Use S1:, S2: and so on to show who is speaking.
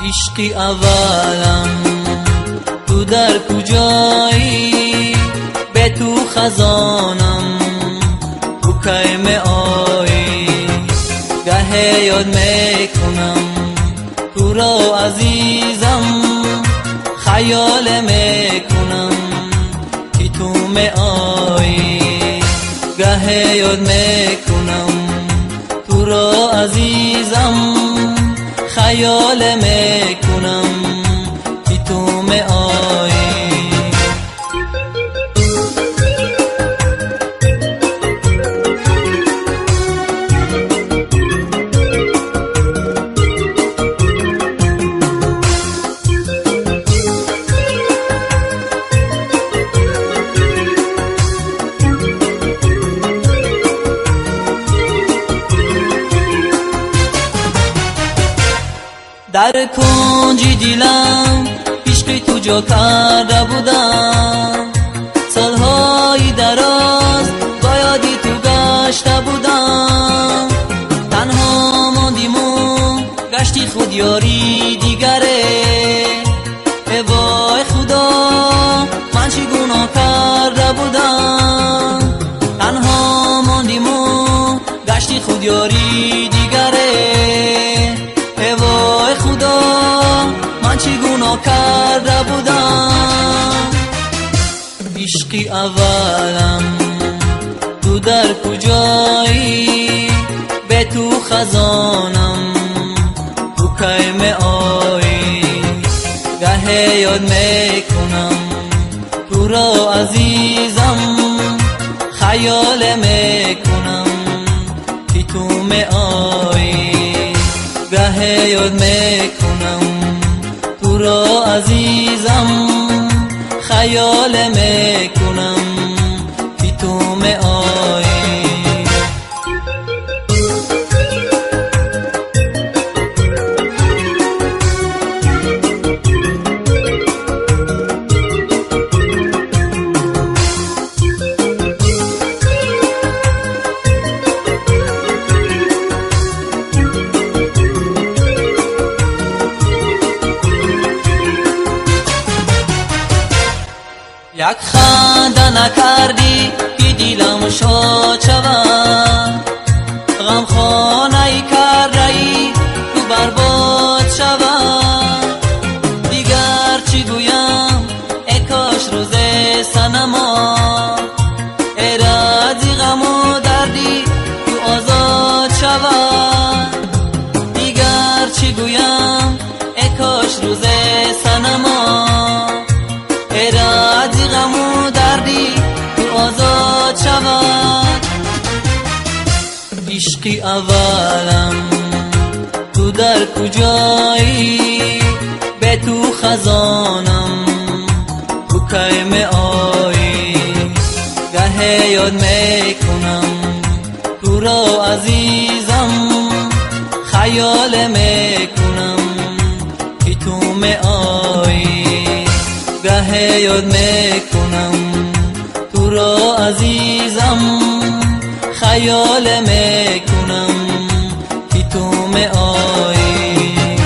S1: عشقی اولم تو در کجایی، به تو خزانم تو کی می آیی. گه یاد میکنم تو را عزیزم، خیال میکنم که تو می آیی. گه یاد میکنم تو را عزیزم، خیال میکنم که تو می آیی. در کنج دلم عشق تو جا کرده بودم، سالهای دراز با یادی تو گشته بودم. تنها ماندیم و گشتی خود یاری دیگره، ای وای خدا من چی گناه کرده بودم. تنها ماندیم و گشتی خود یاری دیگره، ای وای خدا من چی گناه کرده بودم. عشقی اولم تو در کجایی، به تو خزانم تو کی می آیی. گه یاد میکنم تو را عزیزم، خیال میکنم که تو می آیی. گه یاد میکنم تو را عزیزم، خیال میکنم که تو می آیی. یک خنده نکردی که دلم شاد شود، غم خانه کرده ای تو برباد شود. دیگر چی گویم ای کاش روز صنما، ای رازی غم و دردی تو آزاد شود. دیگر چی گویم ای کاش روز صنما، ای رازی غم و دردی تو آزاد شود. عشقی اولم تو در کجایی، به تو خزانم تو کی می آیی. گه یاد میکنم تو را عزیزم، خیال میکنم که تو می آیی. گه یاد میکنم تو را عزیزم، خیال میکنم که تو می آیی.